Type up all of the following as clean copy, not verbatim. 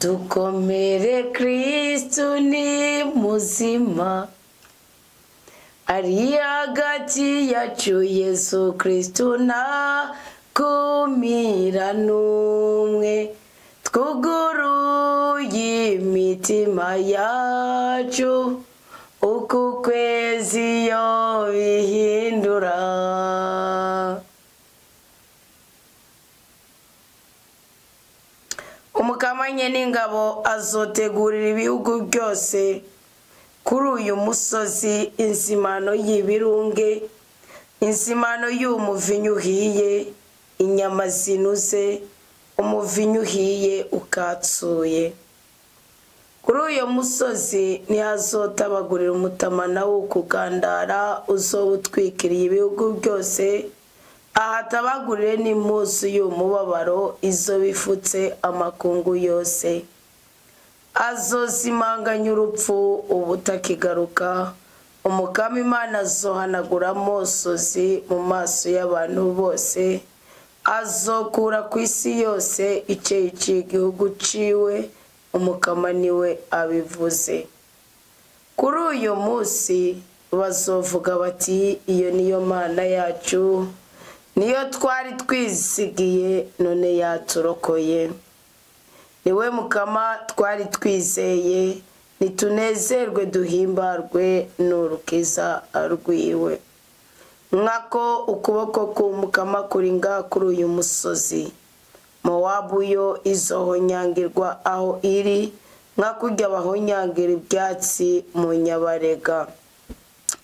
Dukomere, Kristu ni muzima, ari hagati yacu. Yesu Kristu nta kumira n'umwe. Twuguruye imitima yacu, uku kwezi yo bihindura. Umukamanye n'ingabo azotegurira ibihugu byose kuri uyu musozi inzimano y'ibirunge, inzimano y'umuvinyu uhiye, inyama zinuze, umuvinyu uhiye ukatsuye. Kuri uyu musozi ntihazotabagurira umutamana w'ukugandara uzoba utwikiriye ibihugu byose, ahatabagurire n'impuzu y'umubabaro izo bifutse amakungu yose. Azozimanganya urupfu ubutakigaruka. Umukama Imana azohanagura amosozi mu maso y'abantu bose, azokura ku isi yose icyeyi cy'igihugu ciwe. Umukama niwe abivuze. Kuri uyu munsi bazovuga bati: "Iyo niyo Mana yacu, niyo twari twizigiye, none yaturokoye. Niwe Mukama twari twizeye, nitunezerwe duhimbarwe n'urukiza rwiwe." Nkako ukuboko k'Umukama kuri ngaha kuri uyu musozi, Mowabu yo izohonyangirwa aho iri, nka kurya bahonyangira ibyatsi mu nyabarega.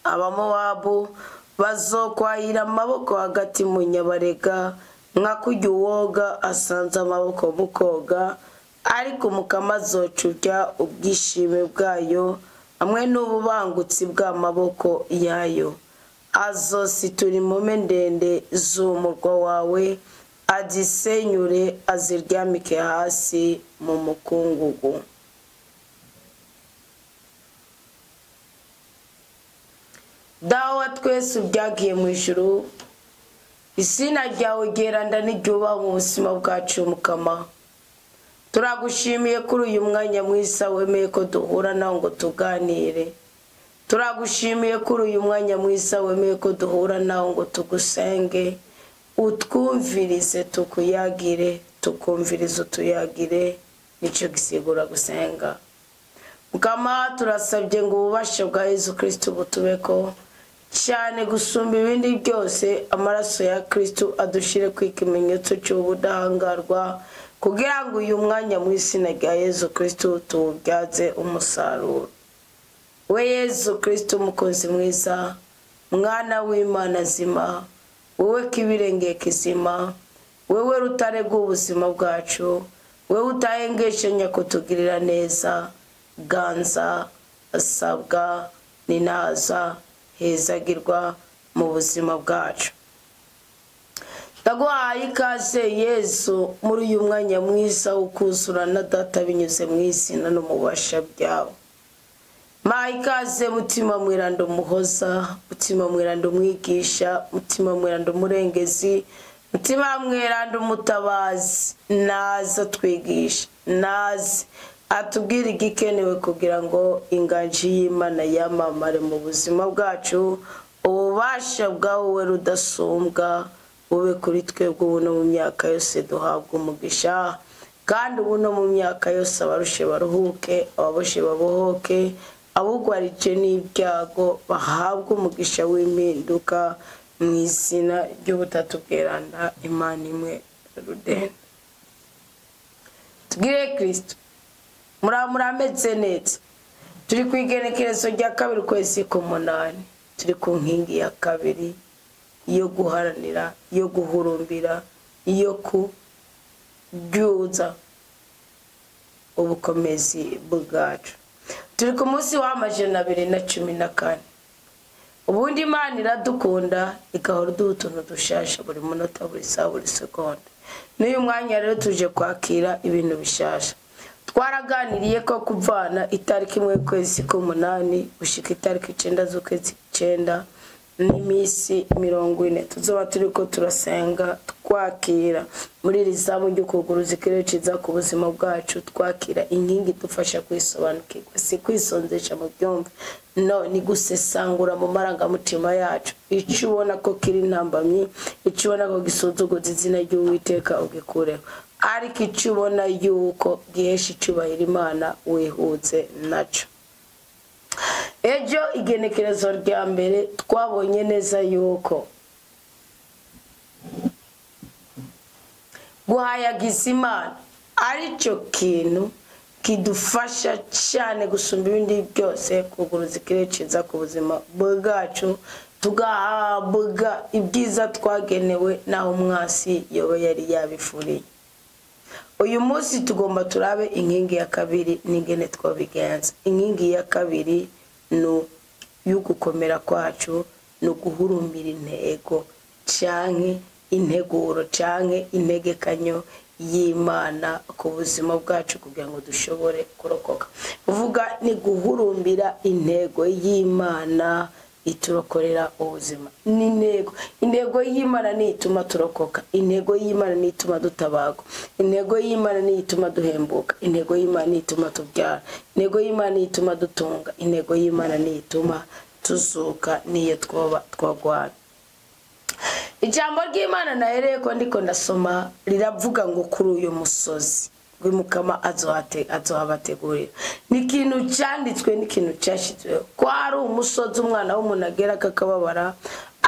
Abamowabu bazokwahira amaboko hagati mu nyabarega, nka kurya uwoga asanze amaboko mu koga. Ariko Umukama azocubya ubwishime bwayo hamwe n'ububangutsi bw'amaboko yayo. Azositura impome ndende z'umurwa wawe, azisenyure, aziryamike hasi mu mukungugu. Dawe wa twese ubyagiye mu ijuru, izina ryawe ryeranda n'iryubaha mu buzima bwacu. Mukama, turagushimiye kuri uyu mwanya mwiza wemeye ko duhura nawe ngo tuganire. Turagushimiye kuri uyu mwanya mwiza wemeye ko duhura nawe ngo tugusenge, utwumvirize, tukuyagire, tukumvirize, utuyagire. Nicyo gisigura gusenga. Mukama, turasabye ngo ububasha bwa Yezu Kristu butubeko cyane gusumba ibindi byose, amaraso ya Kristu adushire ku ikimenyetso cy'ubudahangarwa, kugira ngo uyu mwanya mu izina rya Yezu Kristu tuwubyaze umusaruro. We Yezu Kristu umukunzi mwiza, mwana w'Imana nzima, wowe kibirengeye kizima, wewe rutare rw'ubuzima bwacu, wewe utahengeshanya kutugirira neza, ganza, asabwa, ninaza, hezagirwa mu buzima bwacu. Ndaguhaye ikaze Yezu muri uyu mwanya mwiza wo kuzura na Data binyuze mu izina no mu bubasha byawe. Maha ikaze Mutima Mweranda umuhoza, Mutima Mweranda umwigisha, Mutima Mweranda umurengezi, Mutima Mweranda umutabazi, naza twigisha, naze atubwire igikenewe kugira ngo inganji y'Imana yamamare mu buzima bwacu. Ububasha bwawe rudasumbwa bube kuri twebwe ubu no mu myaka yose, duhabwa umugisha. Kandi ubu no mu myaka yose abarushe baruhuke, ababoshe babohoke, abugwarije n'ibyago bahabwe umugisha w'impinduka, mu izina ry'Ubutatu Bweranda, Imana imwe rudende. Tugire Kristo. Murameze neza. Turi ku igenekerezo rya 2 ukwezi k'umunani, turi ku nkingi ya 2 yo guharanira, yo guhurumbira, yo kubyuza ubukomezi bwacu. Turi ku munsi wa 214. Ubundi Imana iradukunda, igahora iduha utuntu dushasha buri munota, buri saha, buri segonda. N'uyu mwanya rero tuje kwakira ibintu bishasha. Twaraganiriye ko kuvana itariki 1 y'ukwezi k'umunani gushika itariki 9 z'ukwezi 9 N'iminsi 40 tuzoba turiko turasenga, twakira muri iri zamu ryo kuguruza ikirere ciza ku buzima bwacu, twakira inkingi idufasha kwisobanukirwa. Si kwisonzesha mu byumve, no ni gusesangura mu marangamutima yacu icyo ubona ko kiri intambamyi, icyo ubona ko gisuzuguza izina ry'Uwiteka ugikureho, ariko icyo ubona yuko gihesha icyubahiro Imana wihutse naco. Ejo igenekerezo rya mbere twabonye neza yuko guhayagiza Imana aricyo kintu kidufasha cyane gusumba ibindi byose kuguruza ikirere ciza ku buzima bwacu, tugahabwa ibyiza twagenewe naho umwasi yoba yari yabifuriye. Uyu munsi tugomba turabe inkingi ya kabiri n'ingene twabigenza. Inkingi ya kabiri ni y'ugukomera kwacu, ni uguhurumira intego canke integuro canke integekanyo y'Imana ku buzima bwacu kugira ngo dushobore kurokoka. Uvuga ni guhurumbira intego y'Imana iturokorera ubuzima. Ni intego. Intego y'Imana ni ituma turokoka. Intego y'Imana ni ituma dutabagwa. Intego y'Imana ni ituma duhembuka. Intego y'Imana ni ituma tubyara. Intego y'Imana ni ituma dutunga. Intego y'Imana ni ituma tuzuka niyo twoba twagwana. Ijambo ry'Imana nahereye ko ndiko ndasoma riravuga ngo kuri uyu musozi rw'Umukama azohabategurira. Ni ikintu cyanditswe, ni ikintu cyashyizweho ko ari umusozi umwana w'umuntu agera akakababara,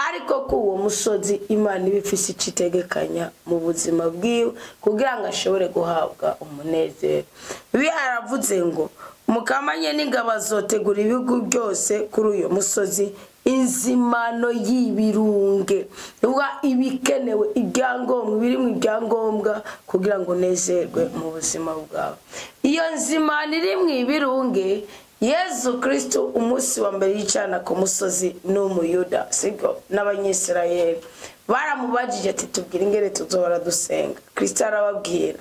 ariko ko uwo musozi Imana iba ifise icyo itegekanya mu buzima bwiwe kugira ngo ashobore guhabwa umunezero. Bibiliya yaravuze ngo Umukama nye n'ingabo azotegura ibihugu byose kuri uyu musozi inzimano y'ibirunge, uba ibikenewe, ibyangombwa biri mu ibyangombwa kugira ngo unezerwe mu buzima bwawe. Iyo nzimano iri mu ibirunge, Yezu Kristo umunsi wa mbere yicana ku musozi n'umuyuda sibyo n'abanyisirayeli baramubajije ati tubwire ingere tuzohora dusenga. Kristo arababwira,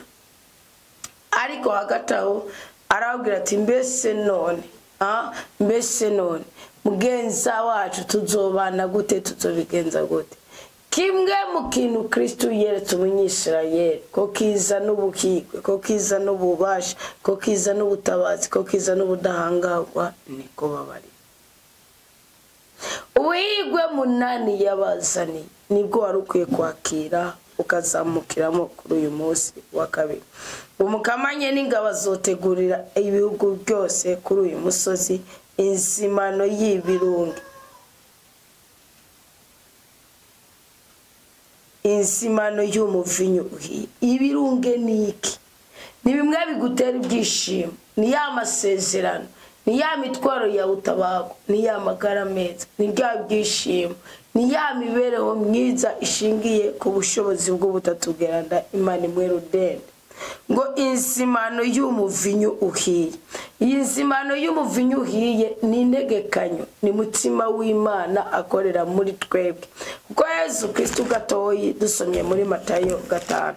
ariko hagati aho arababwira ati mbese none, mbese none mugenza wacu tuzobana gute, tuzobigenza gute? Kimwe mu kintu Kristo yeretse umunyisirayeli ko kiza n'ubukigwe, ko kiza n'ububasha, ko kiza n'ubutabazi, ko kiza n'ubudahangarwa, niko babari. Ubuhigwe munani yabazani nibwo wari ukwiye kwakira ukazamukiramo kuri uyu munsi wa kabiri. Umukamanye n'ingabo azotegurira ibihugu byose kuri uyu musozi inzimano y'ibirunge, inzimano y'umuvinyu uhiye. Ibirunge ni iki? Ni bimwe bigutera ibyishimo, ni ya masezerano, ni ya mitwaro ya utabago, ni ya magara meza, ni bya byishimo, ni ya mibereho myiza ishingiye ku bushobozi bw'ubutatu bweranda Imana imwe rudende. Ngo inzimano y'umuvinyu uhiye. Iyi nzimano y'umuvinyu uhiye ni integekanyo, ni mutima w'Imana akorera muri twebwe. Kuko Yezu Kristo gatoyi dusomye muri Matayo 5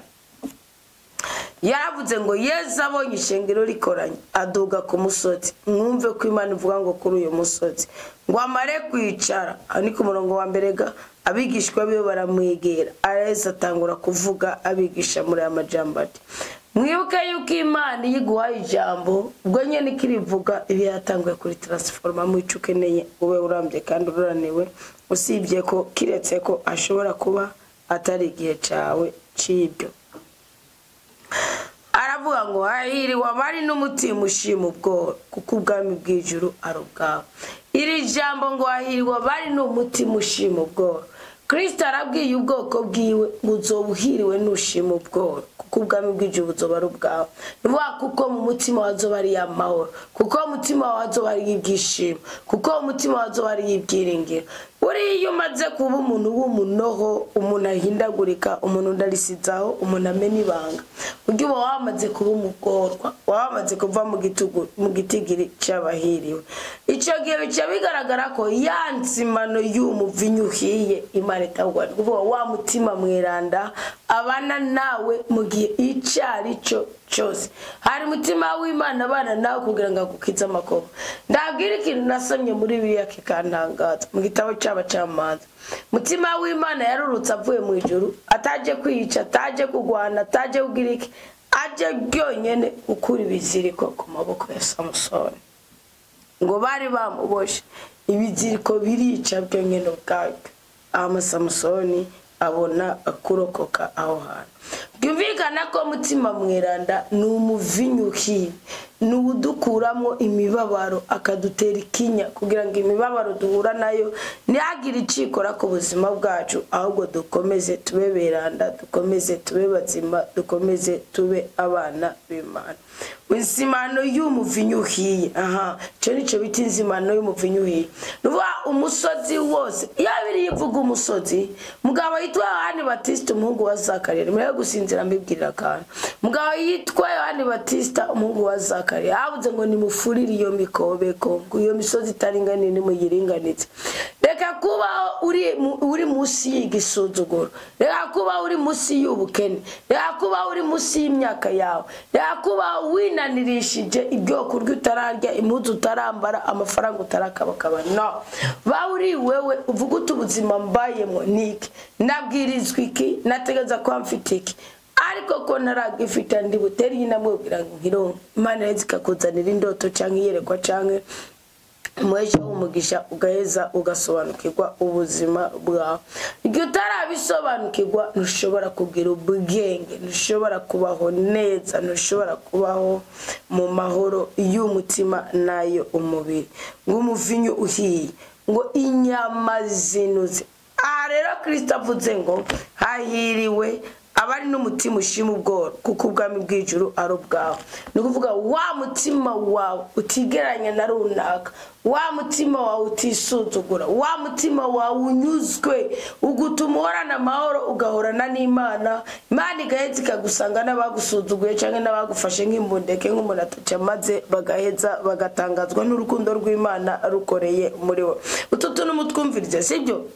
yaravuze ngo Yezu abonye ishengero rikoranye aduga ku musozi. Mwumve ko Imana ivuga ngo kuri uyu musozi ngo amare kwicara, ni ku murongo wa mbere ga abigishwa biwe baramwegera, araheza atangura kuvuga abigisha muri aya majambo ati mwibuke yuko Imana yiguhaye ijambo ubwo nyene ikirivuga ibi yatanguye kuri transforma mu ico ukeneye ube urambye kandi ururaniwe, usibye ko kiretse ko ashobora kuba atari igihe cawe c'ibyo. Aravuga ngo hahiriwe abari n'umutima ushima ubworo, kuko ubwami bw'ijuru ari ubwabo. Iri jambo ngo hahiriwe abari n'umutima ushima ubworo, Kristo arabwiye ubwoko bwiwe ngo uzobuhiriwe nushima ubworo, kuko ubwami bw'ijuru buzoba ari ubwawe. Nuvuga kuko mu mutima wazoba ari amahoro, kuko mu mutima wazoba ari ibyishimo, kuko mu mutima wazoba ari ibyiringiro. Buriya iyo umaze kuba umuntu w'umunoho, umuntu ahindagurika, umuntu ndarisizaho, umuntu amena ibanga, burya uba wamaze kuba umugorwa, wamaze kuva mu gitigiri cy'abahiriwe. Icyo gihe bica bigaragara ko ya nzimano y'umuvinyu uhiye Imana itawugwa. Ni ukuvuga wa mutima mweranda abana nawe mu gihe icyo ari cyo cyose. Hari umutima w'Imana abana nawe kugira ngo agukize amakoba. Ndabwira ikintu nasomye muri Bibiliya kikantangaza mu gitabo cy'abacamanza. Mutima w'Imana yarurutse avuye mu ijuru, ataje kwica, ataje kugwana, ataje kugira iki, aje byonyene gukura ibiziriko ku maboko ya Samusoni. Ngo bari bamuboshe ibiziriko birica byonyene ubwabyo. Ama Samusoni abona kurokoka aho hantu. Byumvikana ko mutima mweranda ni umuvinyuki, ni udukuramo imibabaro akadutera ikinya kugira ngo imibabaro duhura nayo ntihagire icikora ku buzima bwacu, ahubwo dukomeze tube beranda, dukomeze tube bazima, dukomeze tube abana b'Imana. Inzimano y'umuvinyuhi, aha cyo nico bita inzimano y'umuvinyuhi. Nuvuga umusozi wose, iyo biri ivuga umusozi, mugabo yitwa Yohani Batista umuhungu wa Zakariya, mwe gusinzira mbibwirira akantu. Mugabo yitwa Yohani Batista umuhungu wa Zakariya avuze ngo nimufurire iyo mikobeko, ngo iyo misozi itaringaniye nimuyiringanitse. Reka kuba uri munsi y'igisuzuguro, reka kuba uri munsi y'ubukene, reka kuba uri munsi y'imyaka yawe, reka kuba winanirishije ibyo kurya utararya, impuzu utarambara, amafaranga utarakabakaba. No, ba uri wewe uvuga uti ubuzima mbayemo niki, nabwirizwa iki, nategeza kuba mfite iki, ariko ko ntaragifite ndi butere intambwe kugira ngo nkironke. Imana rero ikakuzanira indoto canke iyerekwa canke umuhesha w'umugisha, ugaheza ugasobanukirwa ubuzima bwawe. Igihe utarabisobanukirwa ntushobora kugira ubwenge, ntushobora kubaho neza, ntushobora kubaho mu mahoro y'umutima nayo umubiri. Ngo umuvinyu uhiye, ngo inyama zinuze. Aha rero Kristo avuze ngo hahiriwe abari n'umutima ushima ubworo, kuko ubwami bw'ijuru ari ubwawe. Ni ukuvuga wa mutima wawe utigeranya na runaka, wa mutima wawe utisuzugura, wa mutima wawe unyuzwe, ugutuma uhorana amahoro, ugahorana n'Imana. Imana igaheza ikagusanga n'abagusuzuguye canke n'abagufashe nk'imbundeke, nk'umuntu ataca maze bagaheza bagatangazwa n'urukundo rw'Imana rukoreye muri we. Utu tuntu mutwumvirize, sibyo?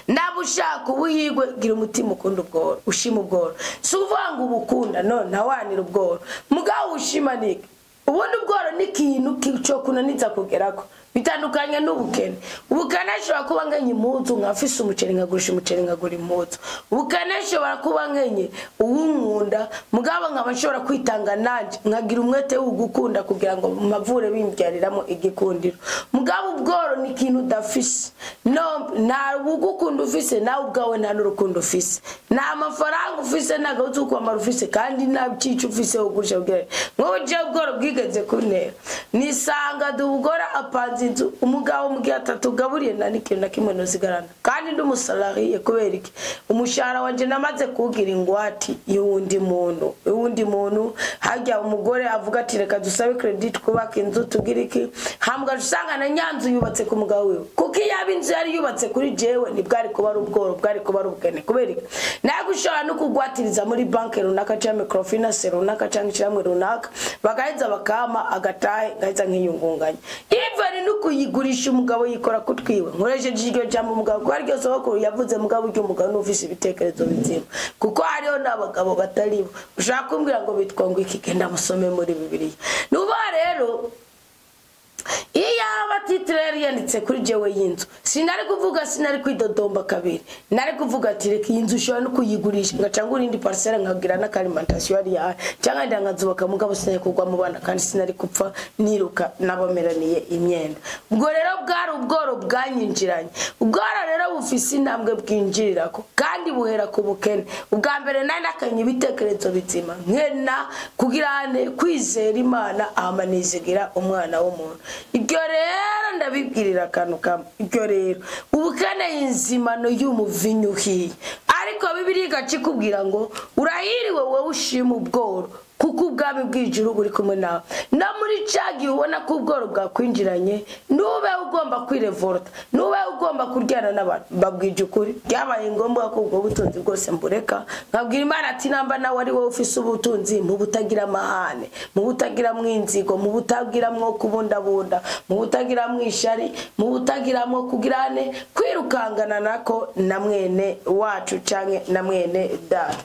Naba ushaka ubuhigwe, gira umutima ukunda ubworo, ushima ubworo. Si ukuvuga ngo ubukunda, no, ntawanira ubworo. Mugabo ushima niki? Ubundi ubworo ni ikintu cyo kunaniza kugerako. Bitandukanye n'ubukene. Ubukene ashobora kuba nkenye impuzu, nkafise umuceri nkagurisha umuceri nkagura impuzu. Ubukene ashobora kuba nkenye uwunkunda, mugabo nkaba nshobora kwitanga nanje nkagira umwete wo gukunda kugira ngo mavure bimbyariramo igikundiro. Mugabo ubworo ni ikintu udafise. No, nta ugukunda ufise, nawe ubwawe nta n'urukundo ufise. Nta mafaranga ufise, nta gahuzu kwambara ufise, kandi nta cyico ufise ugurisha kugira. Nk'ubu jewe ubworo bwigeze kuntera. Nisanga dubugora apanze inzu, umugabo mugihe atatugaburiye nta n'ikintu na kimwe nosigarana. Kandi ndi umusalariye kubera iki? Umushahara wanje namaze kuwugira ingwate y'uwundi muntu. Y'uwundi muntu, harya umugore avuga ati reka dusabe credit kubaka inzu tugire iki? Hambwa usanga na nyanzu yubatse ku mugabo wiwe. Kuko iyo aba inzu yari yubatse kuri jewe ntibwari kuba ari ubworo, bwari kuba ari ubukene. Kubera iki? Nawe ushobora no kugwatiriza muri banki runaka cyangwa microfinance runaka cyangwa ishyirahamwe runaka, bagaheza bakama agatahe ngaheza nkiyungunganya. Even no kuyigurisha umugabo yikora kutwiwe. Nkoresheje iryo jambo umugabo kuko ariryo sokuru yavuze, mugabo uryo mugabo n'ufise ibitekerezo bizima. Kuko hariho n'abagabo bataribo. Ushaka kumbwira ngo bitwa ngo iki, genda musome muri Bibiliya. Nuba rero iyo yaba titre yari yanditse kuri jewe y'inzu, sinari kuvuga, sinari kwidodomba kabiri. Nari kuvuga ati reka iyi nzu ushobora no kuyigurisha ngaca ngura indi parcelle nkagira n'akalimentation yari yawe, cyangwa ndangazuba mugabo sinari kugwa mu bana kandi sinari kupfa niruka nabomeraniye imyenda. Ubwo rero bwari ubworo bwanyinjiranye. Ubworo rero bufise intambwe bwinjirirako kandi buhera ku bukene. Ubwa mbere nari nakanye ibitekerezo bizima, nkena kugira ane kwizera Imana ahama nizigira umwana w'umuntu. Ibyo rero ndabibwirira akantu kamwe. Ibyo rero ubukene inzimano y'umuvinyu uhiye. Ariko Bibiliya igacikubwira ngo urahiriwe wowe ushima ubworo, kuko ubwami bw'ijuru buri kumwe nawe. No muri ca gihe ubona ko ubworo bwakwinjiranye, nube ugomba kwirevolta, nube ugomba kuryana n'abantu. Mbabwije ukuri, byabaye ngombwa ko ubwo butunzi bwose mbureka, nkabwira Imana ati namba nawe ari wowe ufise ubutunzi mu butagira amahane, mu butagira mwinzigo, mu butagira mwo kubundabunda, mu butagira mwishari, mu butagira mwo kugirane, kwirukangana nako na mwene wacu canke na mwene data.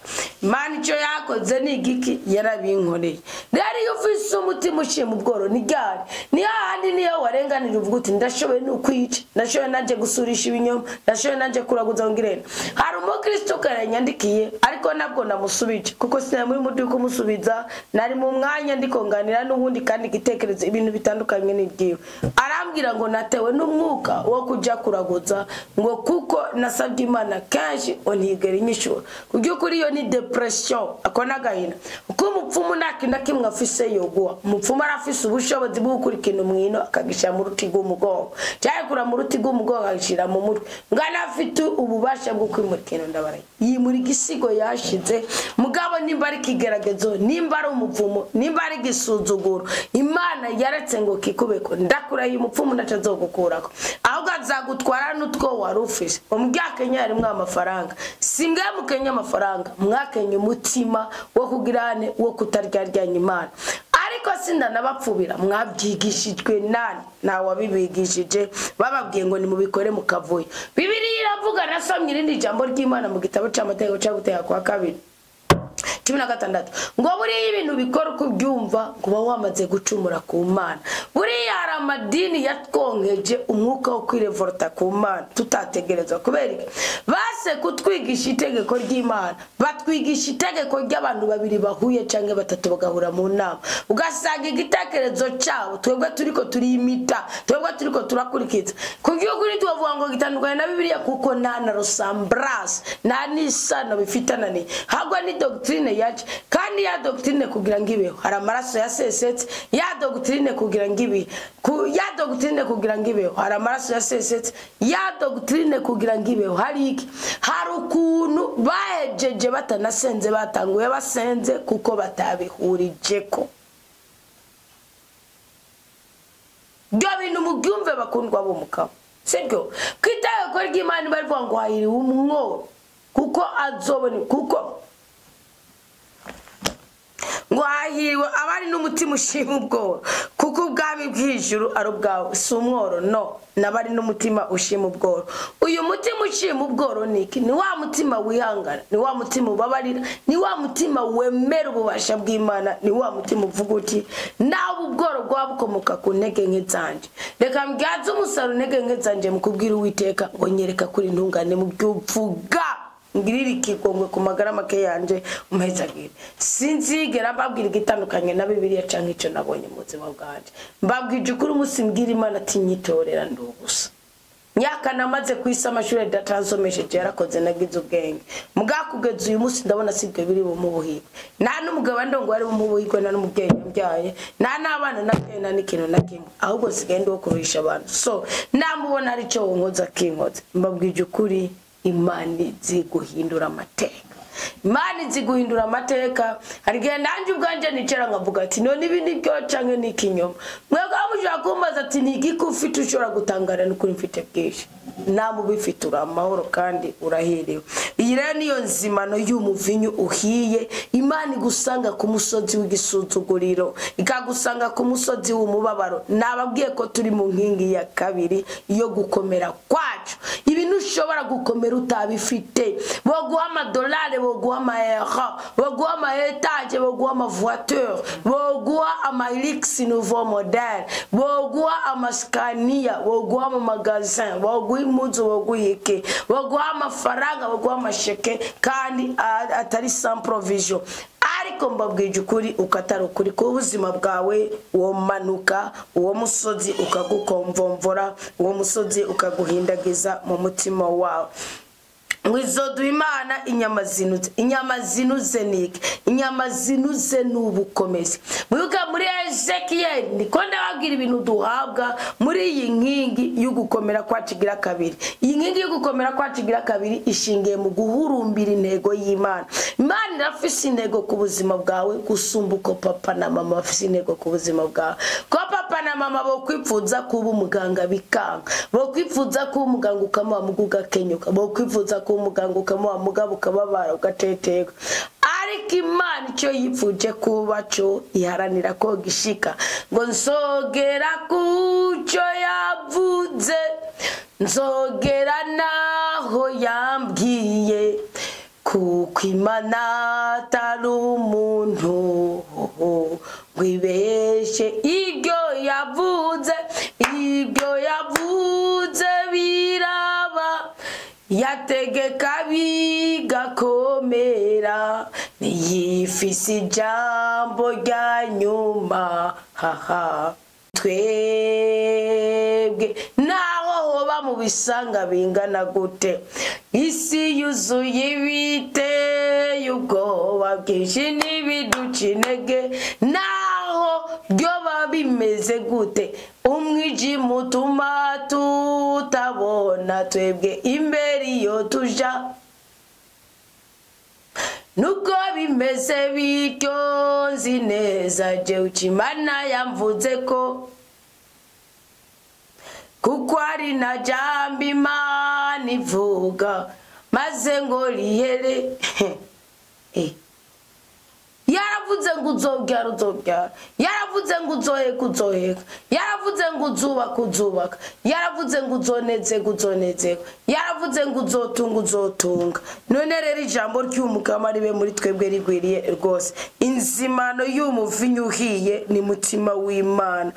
Imana icyo yakoze ni igiki yarabinkoreye. Rero iyo ufise umutima ushima ubworo ni ryari, ni hahandi niyo warenganira uvuga uti ndashoboye n'ukwica, ndashoboye nanje gusurisha ibinyoma, ndashoboye nanje kuraguza ngirene. Hari umukristo karanyandikiye ariko nabwo namusubije kuko sinari muri mudu kumusubiza, nari mu mwanya ndikonganira n'ubundi kandi igitekerezo ibintu bitandukanye n'ibyiwe. Arambwira ngo natewe n'umwuka wo kuja kuraguza ngo kuko nasabye Imana kenshi ontigera inyishura. Kubyukuri iyo ni depression, ako nagahinda. Uko umupfumu nta kintu na kimwe afise yoguha. Umupfumu arafise ubushobozi bwo gukura ikintu mwino akagishyira mu ruti rw'umugongo, cyangwa kura mu ruti rw'umugongo akagishyira mu mutwe. Ngana afite ububasha bwo kwimura ikintu ndabaraye. Yimura igisigo yashize, mugabo nimba ari ikigeragezo, nimba ari umuvumo, nimba ari igisuzuguro, Imana yaretse ngo kikubeko. Ndakurahiye umupfumu ndaca azogukurako, ahubwo azagutwara n'utwo wari ufise. Umubyakenye harimwo amafaranga, si mwe mukenye amafaranga, mwakenye umutima wo kugirane wo kutaryaryanya Imana. Ariko sindanabapfubira, mwabyigishijwe nani? Ntawe wabibigishije, bababwiye ngo nimubikore mukavuyo. Bibiliya iravuga, nasomye irindi jambo ry'Imana mu gitabo c'amategeko ca guteka kwa kabiri 16 ngo buriya ibintu bikora uko ubyumva ngo uba wamaze gucumura ku Mana. Buriya hari amadini yatwonkeje umwuka wo kwirevolta ku Mana tutategerezwa. Kubera iki? Base kutwigisha itegeko ry'Imana, batwigisha itegeko ry'abantu babiri bahuye canke batatu bagahura mu nama, ugasanga igitekerezo cyabo twebwe turiko turimita, twebwe turiko turakurikiza. Ku by'ukuri tubavuga ngo gitandukanye na Bibiliya kuko nta na ressemblance, nta n'isano bifitananiye, ahubwo ni doctrine yaje. Kandi ya doctrine kugira ngo ibeho hari amaraso yasesetse, ya doctrine kugira ngo ibe ya doctrine kugira ngo ibeho hari amaraso yasesetse, ya doctrine kugira ngo ibeho hari iki? Hari ukuntu bahejeje batanasenze, batanguye basenze kuko batabihurijeko. Ibyo bintu mubyumve bakundwa b'umukama, sibyo? Ku itegeko ry'Imana barivuga ngo hahiriwe umworo kuko azobona, kuko ngo hahiriwe abari n'umutima ushima ubworo kuko ubwami bw'ijuru ari ubwawe. Si umworo, no, n'abari n'umutima ushima ubworo. Uyu mutima ushima ubworo ni iki? Ni wa mutima wihangana, ni wa mutima ubabarira, ni wa mutima wemera ububasha bw'Imana, ni wa mutima uvuga uti nawe ubworo bwaba bukomoka ku ntege nke zanje, reka mbyaze umusaruro intege nke zanje mu kubwira Uwiteka ngo nyereka kuri intungane mu byo uvuga, ngirira ikigongwe ku magara make yanje umpezagire. Sinzigera mbabwira igitandukanye na Bibiliya canke ico nabonye mu buzima bwanje. Mbabwije ukuri umunsi mbwira Imana ati nyitorera ndi ubusa. Myaka namaze kwisa amashure datansomesheje yarakoze nagize ubwenge. Mugakugeza uyu munsi ndabona sibyo biri bumubuhirwe. Nta n'umugabo ndongo ari bumubuhirwe, nta n'umubyeyi yambyaye, nta n'abana nabyaye, nta n'ikintu na kimwe, ahubwo nsigaye ndi uwo kuruhisha abantu. So namubona ari ico wonkoza kinkoza. Mbabwije ukuri, Imana izi guhindura amateka. Imana izi guhindura amateka. Hari igihe nanje ubwanje nicara nkavuga ati none ibi ni byo canke ni ikinyoma. Mwebwe mushobora kumbaza ati ni igiki ufite ushobora gutangara n'ukuri mfite bwinshi. Namubifite uri amahoro kandi urahiriwe. Iyi rero niyo nzimano y'umuvinyu uhiye. Imana igusanga ku musozi w'igisuzuguriro, ikagusanga ku musozi w'umubabaro. Nababwiye ko turi mu nkingi ya kabiri yo gukomera kwacu. Ibintu ushobora gukomera utabifite, boguha amadolari, boguha amaera, boguha amaetaje, boguha amavoiture, boguha amahelix nouveau modèle, boguha amaskania, boguha amamagazin, boguha impuzu, boguha iki, boguha amafaranga, boguha amasheke, kandi atari sans provision. Ariko mbabwije ukuri ukatari ukuri ku buzima bwawe, uwo manuka uwo musozi ukagukomvomvora, uwo musozi ukaguhindagiza mu mutima wawe. Wizoduha Imana inyama zinuze. Inyama zinuze ni iki? Inyama zinuze ni ubukomezi. Mwibuke muri Ezekiel, niko ndababwira ibintu duhabwa muri iyi nkingi y'ugukomera kwacu igira kabiri. Iyi nkingi y'ugukomera kwacu igira kabiri ishingiye mu guhurumbira intego y'Imana. Imana irafise intego ku buzima bwawe gusumba uko papa na mama bafise intego ku buzima bwawe. Ko papa na mama bo kwipfuza kuba umuganga bikanga, bo kwipfuza kuba umuganga ukamuha muguga kenyuka, bo kwipfuza kuba umuganga ukamuha mugabo ukababara ugateteka. Ariko Imana icyo yipfuje kuba cyo iharanira ko gishika. Ngo nsogera kucyo yavuze, nzogera naho yambwiye, Kuko Imana atari umuntu ngo ibeshe, ibyo yavuze, ibyo yavuze biraba, yategeka bigakomera, ntiyifise ijambo rya nyuma. Haha, twebwe naho hoba mu bisanga bingana gute, isi yuzuye ibiteye ubwoba bwinshi n'ibiduca intege, naho byoba bimeze gute, umwijima utuma tutabona, twebwe imbere iyo tuja. Nubwo bimeze bityo, nzi neza jewe Imana yamvuze ko, kuko ari na jambo Imana ivuga maze ngo rihere. Yaravuze ngo uzobyara, uzobyara. Yaravuze ngo uzoheka, uzoheka. Yaravuze ngo uzubaka, uzubaka. Yaravuze ngo uzonezerwa, uzonezerwa. Yaravuze ngo uzotunga, uzotunga. None rero ijambo ry'Umukama ribe muri twebwe rigwiriye rwose. Inzimano y'umuvinyu uhiye ni mutima w'Imana,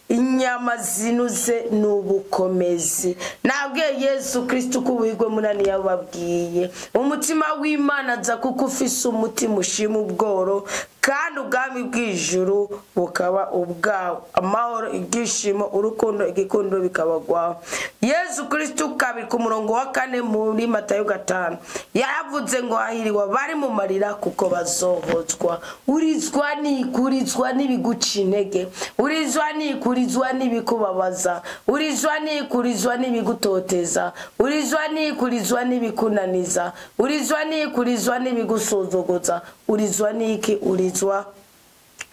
inyama zinuze n'ubukomezi. Nabwiye Yesu Kristo ko ubuhigwe munani yababwiye. Umutima w'Imana aza kuko ufise umutima ushima ubworo, kandi ubwami bw'ijuru bukaba ubwawe. Amahoro, ibyishimo, urukundo, igikundiro bikabagwaho. Yesu Kristo kabiri ku murongo wa 4 muri Matayo 5 yaravuze ngo hahiriwe bari mu marira kuko bazohozwa. Urizwa n'ikurizwa n'ibiguca intege, urizwa n'ikurizwa n'ibikubabaza, urizwa n'ikurizwa n'ibigutoteza, urizwa n'ikurizwa n'ibikunaniza, urizwa n'ikurizwa n'ibigusuzuguza, urizwa n'iki, urizwa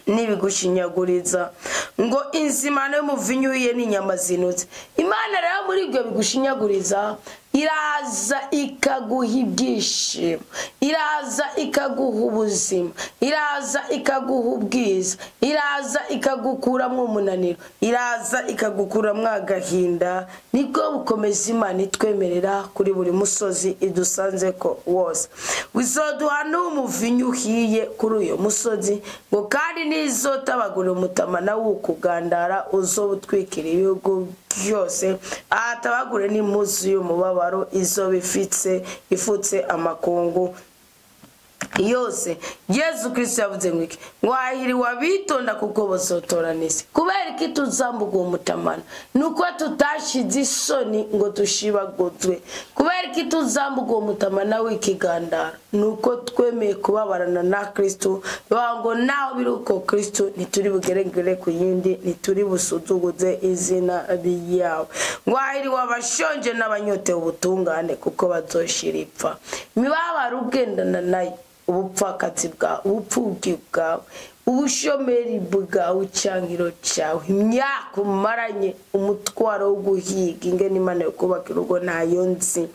n'ibigushinyaguriza. Ngo inzimano y'umuvinyu uhiye n'inyama zinutse. Imana rero muri ibyo bigushinyaguriza iraza ikaguha ibyishimo, iraza ikaguha ubuzima, iraza ikaguha ubwiza, iraza ikagukuramo umunaniro, iraza ikagukuramo agahinda. Nibwo bukomeza Imana itwemerera kuri buri musozi idusanze ko wose. Wizoduha n'umuvinyu uhiye kuri uyo musozi, ngo kandi nizotabagura umutama nawo ukugandara, uzobutwikira ibihugu byose, atabagure n'impuzu y'umubabaro izoba ifutse amakungu yose. Yesu Kristo yavuze ngo iki? Ngo hahiriwe abitonda kuko bazotorana isi. Kubera iki tuzambuka uwo mutamana? Nuko tutashize isoni ngo tushibaguzwe. Kubera iki tuzambuka uwo mutamana w'ikigandara? Nuko twemeye kubabarana na Kristo. Bavuga ngo naho biri uko Kristo ntituri bugeregere ku yindi, ntituri busuzuguze izina ryawe. Ngo hahiriwe abashonje n'abanyotewe ubutungane kuko bazoshira ipfa. Imibabaro ugendana nayo, ubupfakazi bwawe, ubupfubyi bwawe, ubushomeri bwawe, icyangiro cyawe, imyaka umaranye umutwaro wo guhiga ingene Imana yo kubaka urugo ntayo nzi,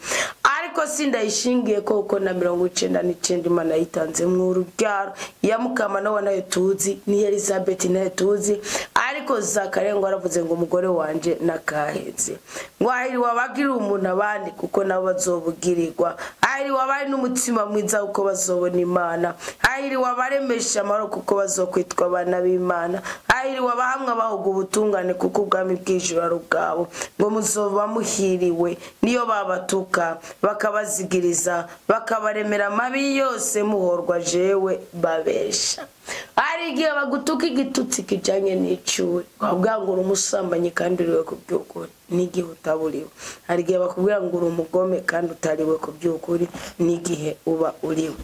ariko sindayishingiye koko na 99 Imana yitanze mu urubyaro ya Mukama nawe nayo tuzi, ni Elizabeth nayo tuzi, ariko Zakariya ngo aravuze ngo umugore wanje nakaheze. Ngo hahiriwe abagira umuntu abandi kuko nabo bazobugirirwa, hahiriwe abari n'umutima mwiza kuko bazobona Imana, hahiriwe abaremesha amahoro kuko bazokwitwa abana b'Imana, hahiriwe abahamwa bahuga ubutungane kuko ubwami bw'ijuru ari ubwabo. Ngo muzoba muhiriwe niyo babatuka bakabazigiriza bakabaremera amabi yose muhorwa jewe babesha. Hari igihe bagutuka igitutsi kijanye n'icuri, bakubwira ngo uri umusambanyi kandi uriwe ku by'ukuri, n'igihe utaburiwe. Hari igihe bakubwira ngo uri umugome kandi utariwe ku by'ukuri, n'igihe uba uriwe.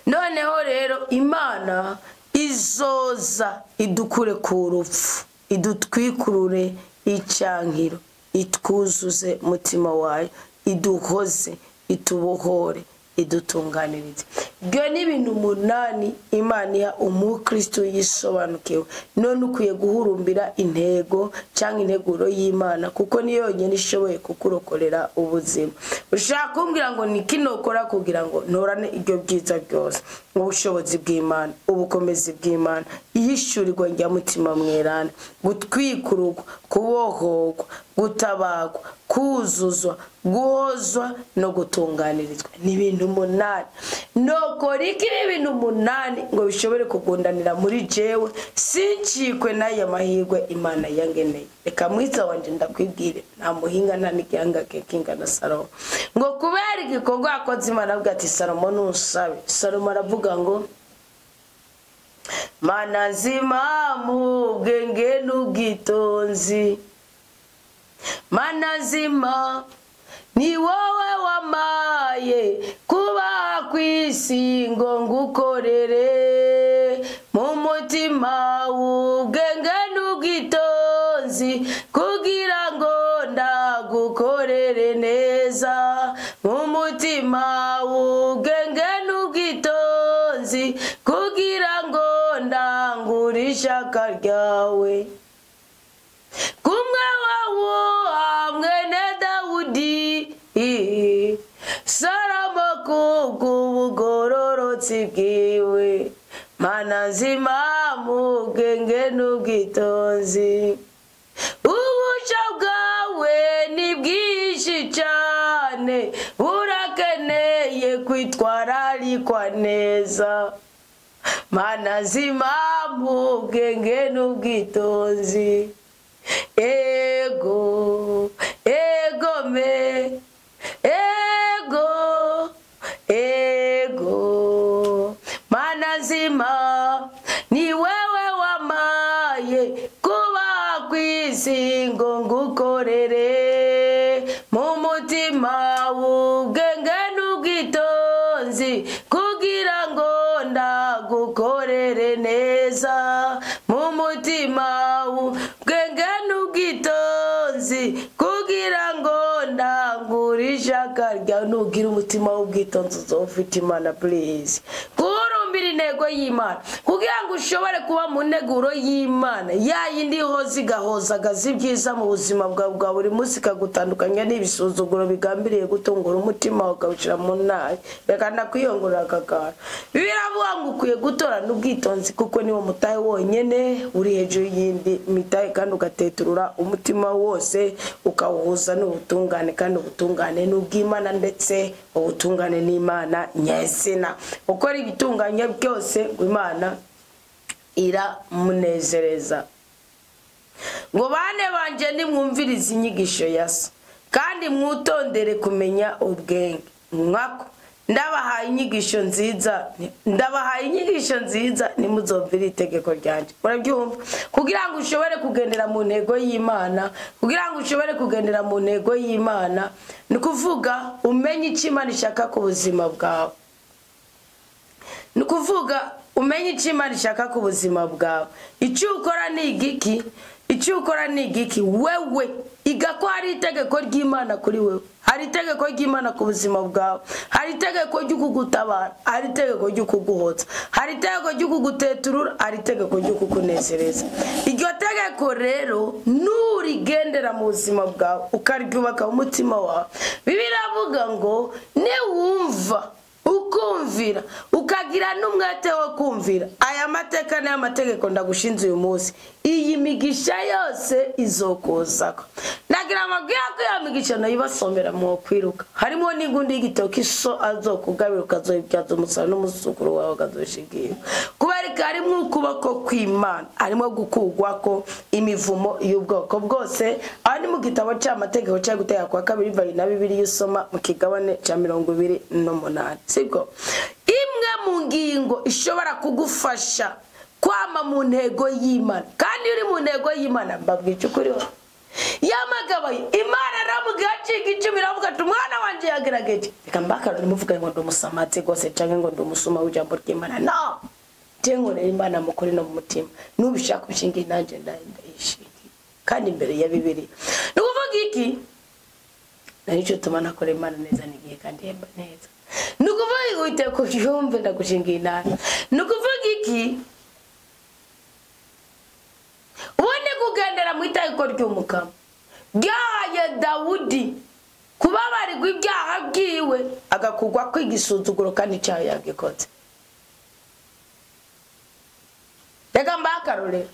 Noneho rero Imana izoza idukure ku rupfu, idutwikurure icyankiro, itwuzuze mutima wayo, iduhoze, itubohore, idutunganirize. Ibyo ni ibintu 8 Imana iha umukristo yisobanukiwe. None ukwiye guhurumbira intego cyangwa integuro y'Imana kuko niyo yonyine ishoboye kukurokorera ubuzima. Ushaka kumbwira ngo ni kinokora kugira ngo ntorane ibyo byiza byose? Ubushobozi bw'Imana, ubukomezi bw'Imana, ihishurirwa rya mutima mwerana, gutwikururwa, kubohorwa, gutabagwa, kuzuzwa, guhozwa no gutunganirizwa. Ni ibintu 8. Nokora iki ibintu 8 ngo bishobore kugundanira muri jewe, sincikwe n'aya mahirwe Imana yangeneye. Reka mwiza wanje ndakwibwire, nta muhinga nta n'igihanga kingana Salomo. Ngo kubera igikorwa yakoze Imana avuga ati Salomo ntusabe. Salomo aravuga ngo Mana nzima mu bwenge n'ubwitonzi, Mana nzima ni wowe wamaye kuba kw'isi ngo ngukorere, mu mutima w'ubwenge n'ubwitonzi kugira ngo ndagukorere neza, mu mutima w'ubwenge n'ubwitonzi kugira ngo ndangure ishaka ryawe. Kumwe wawo mwene Dawudi, Salomo kubw'ubugororotsi bwiwe, Mana nzima mu bwenge n'ubwitonzi. Ubusha bwawe ni bwinshi cyane, burakeneye kwitwararikwa neza. Mana nzima mu bwenge n'ubwitonzi. Ego, ego me, ego, ego. Mana nzima ni wewe wamaye kuba kw'isi ngo ngukorere, mu mutima w'ubwenge n'ubwitonzi kugira ngo ndagukorere neza, mu mutima w'ubwenge n'ubwitonzi kugira ngo ndangure ishaka ryawe. Nugira umutima w'ubwitonzi uzofite Imana, please. Kurumbira intego y'Imana kugira ngo ushobore kuba mu nteguro y'Imana, ya yindi ihoza igahozagaza ibyiza mu buzima bwawe bwa buri munsi, ikagutandukanya n'ibisuzuguro bigambiriye gutungura umutima wawe ukawushyira mu nabi. Reka ndakwiyongorera akagara. Biravuga ngo ukwiye gutorana ubwitonzi kuko niwo mutahe wonyene uri hejuru y'indi mitahe, kandi ugateturura umutima wose ukawuhuza n'ubutungane, kandi ubutungane n'ubw'Imana, ndetse ubutungane n'Imana nyezina. Ukora ibitunganye byose ngo Imana iramunezereza. Ngo bane banje nimwumvirize inyigisho ya so, kandi mwutondere kumenya ubwenge. Mwako ndabahaye inyigisho nziza, ndabahaye inyigisho nziza, nimuzumvire itegeko ryanje. Murabyumva? Kugira ngo ushobore kugendera mu ntego y'Imana, kugira ngo ushobore kugendera mu ntego y'Imana, ni kuvuga umenye icyo Imana ishaka ku buzima bwawe. Ni kuvuga umenye icyo Imana ishaka ku buzima bwawe. Icyo ukora ni igiki? Icyo ukora ni igiki? Wewe iga ko hari itegeko ry'Imana kuri wewe, hari itegeko ry'Imana ku buzima bwawe, hari itegeko ryo kugutabara, hari itegeko ryo kuguhotsa, hari itegeko ryo kuguteturura, hari itegeko ryo kukunezereza. Iryo tegeko rero nurigendera mu buzima bwawe ukaryubaka mu mutima wawe, Bibiliya iravuga ngo niwumva ukumvira ukagira n'umwete wo kumvira aya mateka n'aya mategeko ndagushinze uyu munsi, iyi migisha yose izokozako. Nagira amabwira ko ya migisha nayibasomera mu kwiruka, harimo n'ingundi y'igitoki so azokugabira ukazoyibyaza umusaruro n'umusukuru wawe ukazoshigira. Kubarika harimo ukuboko kw'Imana, harimo gukugwako imivumo y'ubwoko bwose. Aho ni mu gitabo cy'amategeko cya Gutega kwa kabiri bibiri na bibiri usoma mu kigabane cya 28, sibwo? Imwe mu ngingo ishobora kugufasha kwama mu ntego y'Imana, kandi uri mu ntego y'Imana mbabwiye ukuri yamagabaye Imana aravuga acika icumi, iravuga ati umwana wanje yagerageje. Reka mbaka nimuvuga ngo ndumusamatse gose canke ngo ndumusuma w'ijambo ry'Imana. No, je nkorera Imana mukuri no mu mutima, nubishaka ushinge nanje ndayishinge kandi imbere ya Bibiliya. Ni kuvuga iki? Narico tuma nakora Imana neza nigihe kandi yemba neza. Ni kuvuga Uwiteka ubyumve ndagushinga inama. Ni kuvuga iki? Ubundi kugendera mu itegeko ry'Umukama ryahaye Dawudi kubabarirwa ibyaha byiwe, agakugwa kwigisuzuguro kandi icyaha yagikoze. mbahe akarorero.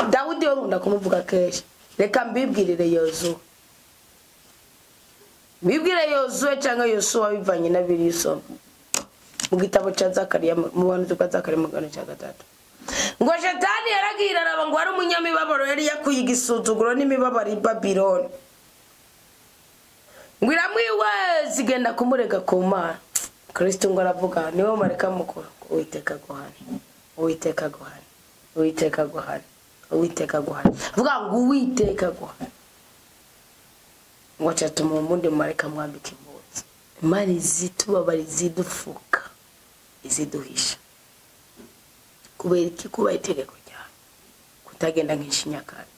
Dawudi we nkunda kumuvuga kenshi. Reka mbibwirire Yozuwe, mbibwire Yozuwe cyangwa Yosuwa bivanye na biri isoma mu gitabo cya Zakariya, mu buhanuzi bwa Zakariya mu gihano cya 3. Ngo Shetani yaragira araba ngo ari umunyamibabaro yari yakuye igisuzuguro n'imibabaro i Babiloni, ngo iramwiweza igenda kumurega ku Mana. Kristo ngo aravuga, niwe mareka mukuru, Uwiteka aguhane, Uwiteka aguhane, Uwiteka aguhane, Uwiteka aguhane. Avuga ngo Uwiteka aguhane. Ngo acatuma umundi mareka amwambika impuzu. Imana izitubabara, izidufuka, iziduhisha. Kubera iki? Kuba itegeko ryawe, kutagenda nk'inshinyakare.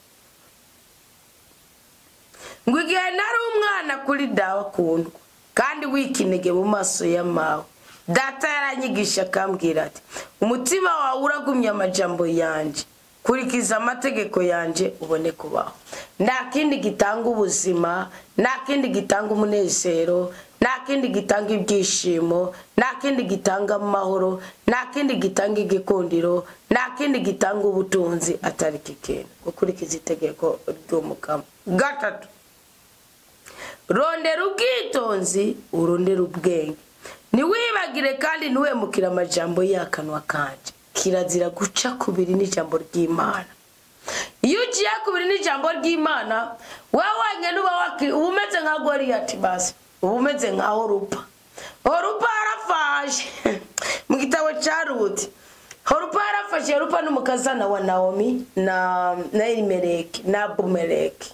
Ngo igihe nari umwana kuri dawe akundwa kandi wikinege mu maso ya mawe, data yaranyigisha akambwira ati umutima wawe uragumye amajambo yanje, kurikiza amategeko yanje ubone kubaho. Nta kindi gitanga ubuzima, nta kindi gitanga umunezero, nta kindi gitanga ibyishimo, nta kindi gitanga amahoro, nta kindi gitanga igikundiro, nta kindi gitanga ubutunzi atari iki kintu, gukurikiza itegeko ry'Umukama. 3, rondera ubwitonzi, urondera ubwenge, ntiwibagire kandi ntiwemukire amajambo y'akanwa kanje. Kirazira guca kubiri n'ijambo ry'Imana. Iyo ugiye kubiri n'ijambo ry'Imana, wewe wenyine uba umeze nka Goliyati, basi uba umeze nka Orupa. Orupa yarafashe mu gitabo cya Ruti. Orupa yarafashe. Orupa n'umukazana wa Naomi na Elimeleki na Abumeleki.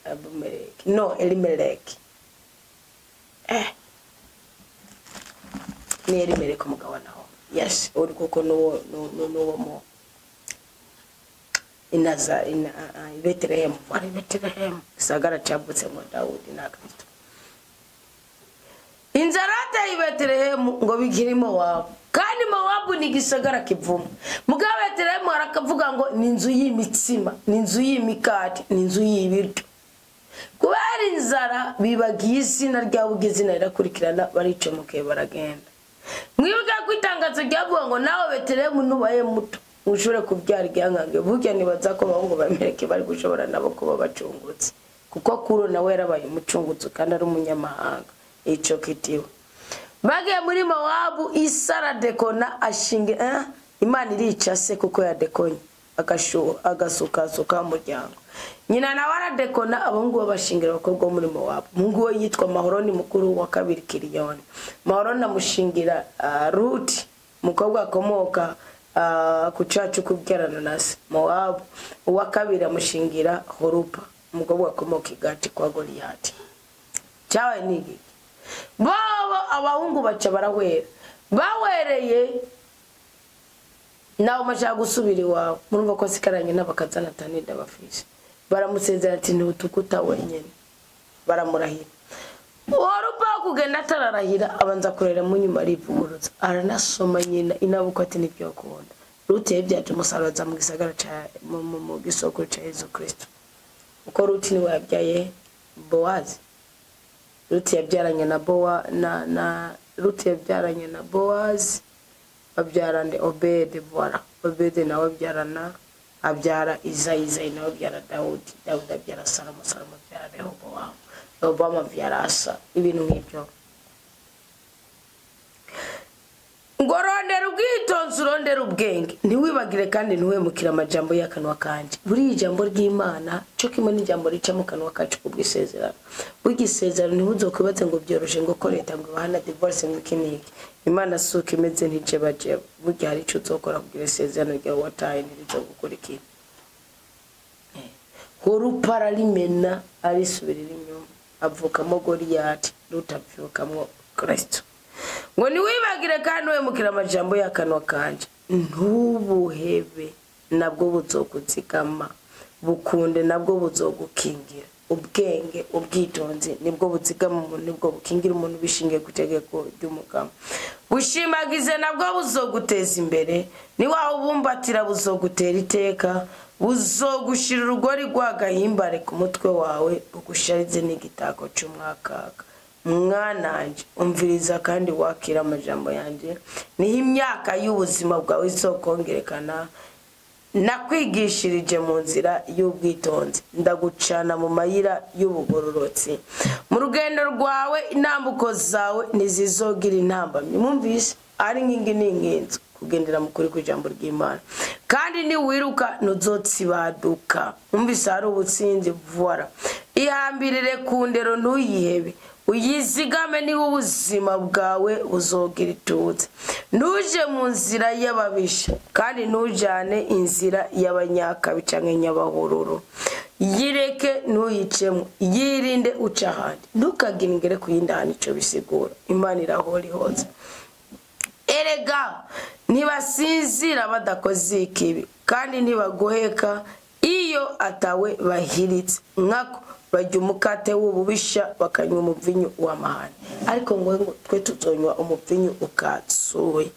Abumeleki no Elimeleki, ni Elimeleki umugabo wa Naomi. Yes, uri kuko nuwo nuwo mu inaza ina Betelehemu, wari Betelehemu gisagara cyavutse mu Dawudi na Kristo. Inzara yateye Betelehemu ngo bigire Mowabu, kandi Mowabu ni igisagara kivuma. Mugabo Betelehemu arakavuga ngo ni inzu y'imitsima, ni inzu y'imikati, ni inzu y'ibiryo. Kubera inzara bibagiye izina ryabo, izina rirakurikirana, baricomokeye baragenda. Mwibuka ko itangazo ryavuga ngo nawe Betelehemu nubaye muto ushobore kubyara igihangange. Burya nibaza ko abahungu bamereke bari gushobora nabo kuba bacungutse, kuko Kuro nawe yarabaye umucungutsi kandi ari umunyamahanga. Ico kitiwe bagiye muri Mowabu, Isara dekona ashinge Imana irica se kuko yadekonye agasukasuka umuryango. Nyina nawe aradekona, abahungu babashingira abakobwa bo muri Mowabu. Umuhungu we yitwa Mahoroni, mukuru wa kabiri Kiriyoni. Mahoroni amushingira Ruti, umukobwa akomoka ku cacu kubyarana na se Mowabu. Uwa kabiri amushingira Horupa, umukobwa akomoka i Gati kwa Goliyati. Cyabaye ni iki? Bobo abahungu baca barahwera, bawereye nawe umashaka gusubira iwawe. Murumva ko asigaranye n'abakazana atanida bafise. Baramusezera ati ntutukuta wenyine, baramurahira. Orupa kugenda atararahira abanza kurera mu nyuma arivuguruza, aranasoma nyina inabuko ati nibyo akunda. Ruti yabyaje umusaruro aza mu gisagara ca mu gisoko ca Yesu Kristo. Uko Ruti niwe yabyaye Bowazi. Ruti yabyaranye na Bowa na Ruti yabyaranye na Bowazi, abyarana Obede, voilà. Obede nawe abyarana abyara Izayi, Izayi nawe abyara Dawudi, Dawudi abyara Salomo, Salomo abyara Rehobowamu, Rehobowamu abyara Asa. Ibintu nk'ibyo. Ngo rondera ubwitonzi, urondera ubwenge, ntiwibagire kandi ntiwemukire amajambo y'akanwa kanje. Buriya ijambo ry'Imana cyo kimwe n'ijambo rica mu kanwa kacu kubwisezerano. Burya isezerano ntibuzokwibaze ngo byoroshe, ngo ko leta ngo ibahana divorce ngo iki n'iki. Imana si uko imeze, ntijebajeba. Burya hari ico uzokora kugira isezerano ryawe wataye ntirizogukurikira. Horupa ararimena arisubirira inyuma, avukamo Goliyati, Ruti avukamwo Kristo. Ngo ntiwibagire kandi wemukire amajambo y'akanwa kanje, ntubuhebe nabwo buzokuzigama, bukunde nabwo buzogukingira. Ubwenge, ubwitonzi nibwo buzigama umuntu, nibwo bukingira umuntu bishingiye ku itegeko ry'Umukama. Bushimagize nabwo buzoguteza imbere, niwawubumbatira buzogutera iteka, buzogushira urugori rw'agahimbare ku mutwe wawe, bugusharize n'igitako c'umwakaka. Mwananje, umviriza kandi wakira amajambo yanje, niho imyaka y'ubuzima bwawe izokongerekana. Nakwigishirije mu nzira y'ubwitonzi, ndagucana mu mayira y'ubugororotsi. Mu rugendo rwawe intambuko zawe ntizizogira intambamyi. Mwumvise ari nkingi n'inkinzo kugendera mu kuri kw'ijambo ry'Imana, kandi niwiruka ntuzotsibaduka. Mwumvise hari ubutsinzi. Voila, ihambirire ku ndero ntuyihebe, uyizigame niba ubuzima bwawe buzogira ituze. Ntuje mu nzira y'ababisha, kandi ntujane inzira y'abanyakabi canke nyabahururu. Yireke ntuyicemo, yirinde uca ahandi, ntukagire ingere ku yindi hantu. Ico bisigura Imana irahora ihoze. Erega ntibasinzira badakoze ikibi, kandi ntibagoheka iyo atawe bahiritse. Nkako barya umukate w'ububisha, bakanywa umuvinyu w'amahane. Ariko ngo twe tuzonywa umuvinyu ukatsuye.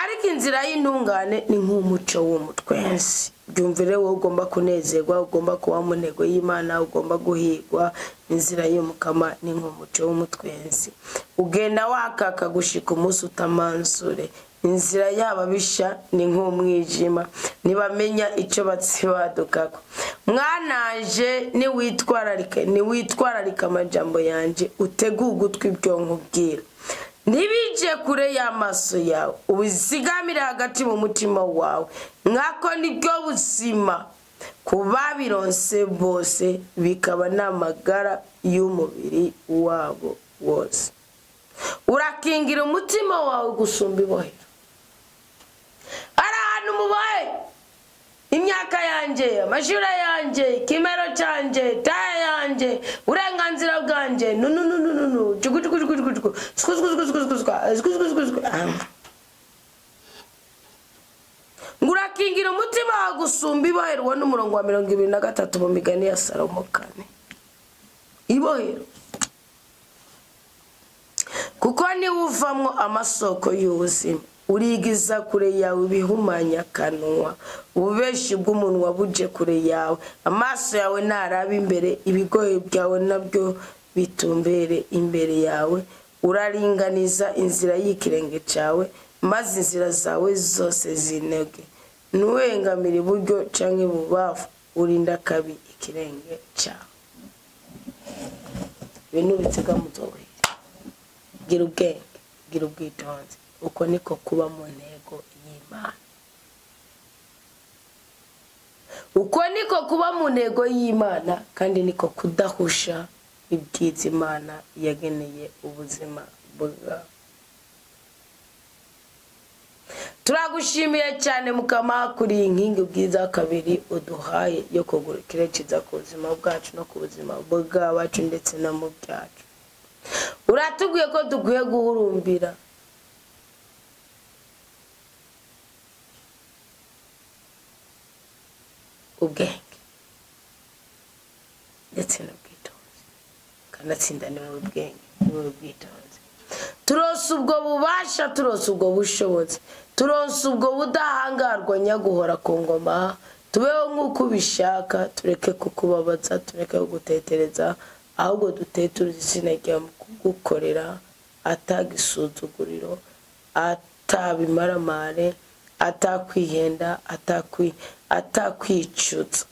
Ariko inzira y'intungane ni nk'umuco w'umutwenzi. Byumvire wowe ugomba kunezerwa, ugomba kuba mu ntego y'Imana, ugomba guhigwa. Inzira y'umukama ni nk'umuco w'umutwenzi, ugenda wakaka gushika umunsi utamanzure. Inzira y'ababisha ni nk'umwijima, ntibamenya icyo batsibadukako. Mwananje, niwitwararike, niwitwararike amajambo yanje, utege ugutwi ibyo nkubwira. Ntibije kure y'amaso yawe, ubizigamire hagati mu mutima wawe. Nkako nibwo buzima ku babironse bose, bikaba n'amagara y'umubiri wabo wose. Urakingira umutima wawe gusumba ibohero. Hari ahantu mubaye imyaka yanje, amashuri yanje, ikimero canje, taya yanje, uburenganzira bwanje, nu nu nu nu nu nu, jugu jugu jugu jugu jugu, sku sku sku sku sku sku sku sku sku. Ngurakingira umutima wawe gusumba ibohero. Uwo ni umurongo wa 23 mu migani ya Salomo 4. Ibohero, kuko niwe uvamwo amasoko y'ubuzima. Urigiza kure yawe ibihumanya akanwa, ububeshi bw'umunwa buje kure yawe. Amaso yawe ntaraba imbere, ibigoye byawe nabyo bitumbere imbere yawe. Uraringaniza inzira y'ikirenge cyawe, maze inzira zawe zose zinege. Ntuhengamire iburyo canke ibubafu, urinda kabi ikirenge cyawe. Ibintu bitega muzohera. Gira ubwenge, gira ubwitonzi. Uko niko kuba mu ntego y'Imana. Uko niko kuba mu ntego y'Imana, kandi niko kudahusha ibyiza Imana yageneye ubuzima bwawe. Turagushimiye cyane Mukama kuri iyi nkingi ubwiza kabiri uduhaye yo kugura ikirere ku buzima bwacu no ku buzima bw'abacu ndetse no mu byacu. Uratubwiye ko dukwiye guhurumbira ubwenge ndetse n'ubwitonzi, kanatsinda ni mu bwenge n'ubwitonzi. Turonse ubwo bubasha, turonse ubwo bushobozi, turonse ubwo budahangarwa nyaguhora ku ngoma. Tubeho nk'uko ubishaka, tureke kukubabaza, tureke kugutetereza, ahubwo dutetuze izina ryawe mu kugukorera, atagisuzuguriro, atabimaramare, atakwihenda, atakwicutsa.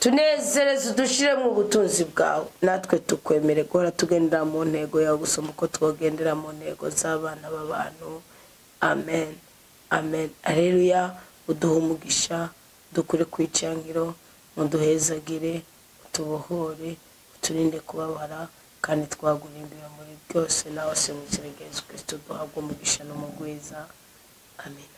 Tunezereze, udushire mu butunzi bwawe, natwe tukwemere guhora tugendera mu ntego yawe gusoma uko twogendera mu ntego z'abana b'abantu. Amen, amen, aleluya. Uduhe umugisha, dukure ku icangiro, muduhezagire, utubohore, uturinde kubabara, kandi twagura imbere muri byose. Nawe se mu izina rya Yesu Kristo duhabwe umugisha n'umugwiza. Amen.